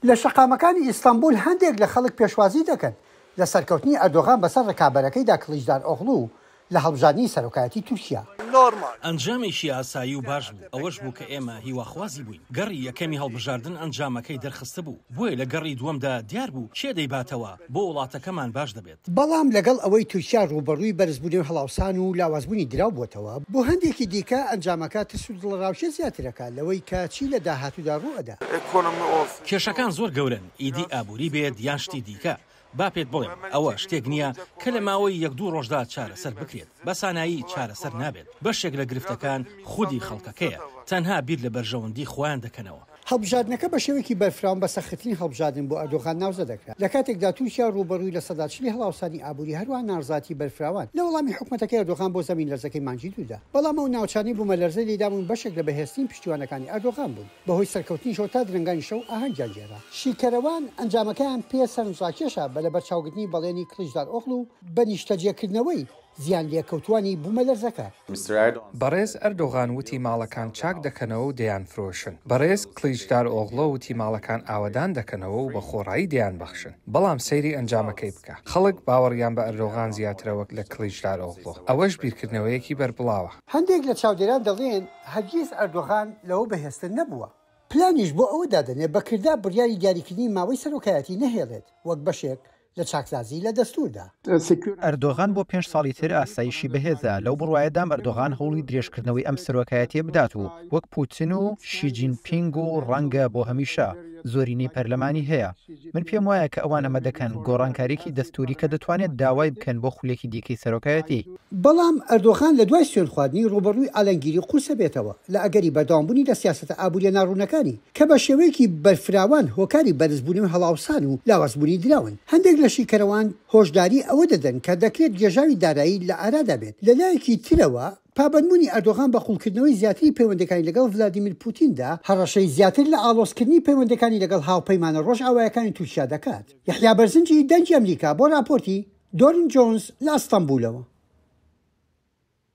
لە شەقامەکانی ئیستەنبول هەندێک لە خەڵک پێشوازی دەکەن لە سەرکەوتنی ئەردۆغان بەسەر ڕکابەرەکەیدا کڵیچدار ئۆغڵو لە هەڵبژاردنی سەرۆکایەتی تورکیا. ئەنجامێکی ئاسایی و باش بوو، ئەوەش بوو کە ئێمە هیواخوازی بووین. گەڕی یەکەمی هەڵبژاردن ئەنجامەکەی دەرخستبوو، بۆیە لە گەڕی دووەمدا دیار بوو کێ دەیباتەوە، بۆ وڵاتەکەمان باش دەبێت. بەڵام لەگەڵ ئەوەی تورکیا ڕووبەڕووی بەرزبوونەوەی هەڵاوسان و لاوازبوونی دراو بووەتەوە، بۆ هەندێکی دیکە ئەنجامەکە ترس و دڵەڕاوکێ زیاترەکات لەوەی کە چی لە داهاتوودا ڕووئەدا. کێشەکان زۆر گەورەن، ئیدی ئابووری بێت یان شتی دیکە، با پێت بڵێم، ئەوە شتێک نییە کە لە ماوەی یەک دوو ڕۆژدا چارەسەر بکرێت، بە سانایی چارەسەر نابێت، بەشێک لە گرفتەکان خودی خەڵکەکەیە، تەنها بیر لە بەرژەوەندی خۆیان دەکەنەوە. هەڵبژاردنەکە بە شێوەیەکی بەرفراوان بە سەختترین هەڵبژاردن بۆ ئەردۆغان ناوزەد دەکرا، لە کاتێکدا تورکیا ڕووبەڕووی 40% هەڵاوسانی ئابووری هەروەها ناڕەزایەتی بەرفراوان لە وەڵامی حکومەتەکەی ئەردۆغان بۆ زەمینلەرزەکەی مانگی دوودا. بەڵام ئەو ناوچانەی بوومەلەرزە لێیدابوون بەشێک لە بەهێزترین پشتیوانەکانی ئەردۆغان بوون. بەهۆی سەرکەوتنیشەوە تا درەنگانی شەو ئاهەنگیان گێڕا. شیکەرەوان ئەنجامەکەیان پێ سەرنجڕاکێشە بە لەبەرچاوگرتنی بەڵێنی کڵیچدارئۆغڵو بە نیشتەجێکردنەوەی زیانلێکەوتووانی بوومەلەرزەکە. بەڕێز ئەردۆغان وتی ماڵەکان چاک دەکەنەوە و دەیانفرۆشن. بەڕێز کڵیچدارئۆغڵۆ وتی ماڵەکان ئاوەدان دەکەنەوە و بە خۆڕایی دەیانبەخشن. بەڵام سەیری ئەنجامەکەی بکە. خەڵک باوەڕیان بە ئەردۆغان زیاترە وەک لە کڵیچدارئۆغڵۆ. ئەوەش بیرکردنەوەیەکی بەربڵاوە. هەندێک لە چاودێران دەڵێن هەرگیز ئەردۆغان لەوە بەهێزتر نەبووە. پلانیش بۆ ئەوە دادەنێت بە کردار بڕیاری دیاریکردنی ماوەی سەرۆکایەتی نەهێڵێت وەک بەشێک لە چاکسازی لە دەستووردا. ئەردۆغان بۆ پێنج ساڵی تر ئاسایشی بەهێزە، لەو بڕوایەدام ئەردۆغان هەوڵی درێژکردنەوەی ئەم سەرۆکایەتییە بدات و وەک پوتن و شی جین پینگ و ڕەنگە بۆ هەمیشە، زۆرینەی پەرلەمانی هەیە. من پێم وایە کە ئەوان ئەمە دەکەن، گۆڕانکارییەکی دەستووری کە دەتوانێت داوای بکەن بۆ خولێکی دیکەی سەرۆکایەتی. بەڵام ئەردۆغان لە دوای سوێندخواردنی ڕووبەڕووی ئالنگیری قورس ئەبێتەوە لە ئەگەری بەردەوامبوونی لە سیاسەتە ئابوورییە ناڕوونەکانی کە بە شێوەیەکی بەرفراوان هۆکاری بەرزبوونەوەی هەڵاوسان و لاوازبوونی دراون. هەندێک لە شیکەرەوان هۆشداری ئەوە دەدەن کە دەکرێت گێژاوی دارایی لە ئارادا بێت. لە لایەکی ترەوە پابەندبوونی ئەردۆغان بە قووڵکردنەوەی زیاتری پەیوەندییەکانی لەگەڵ ڤلادیمیر پوتیندا، هەڕەشەی زیاتر لە ئاڵۆزکردنی پەیوەندییەکانی لەگەڵ هاوپەیمانە ڕۆژئاوایەکانی تورکیا دەکات. یەحیا بەرزنجی، دەنگی ئەمریکا، بۆ ڕاپۆرتی دۆرن جۆنز لە ئەستەنبولەوە.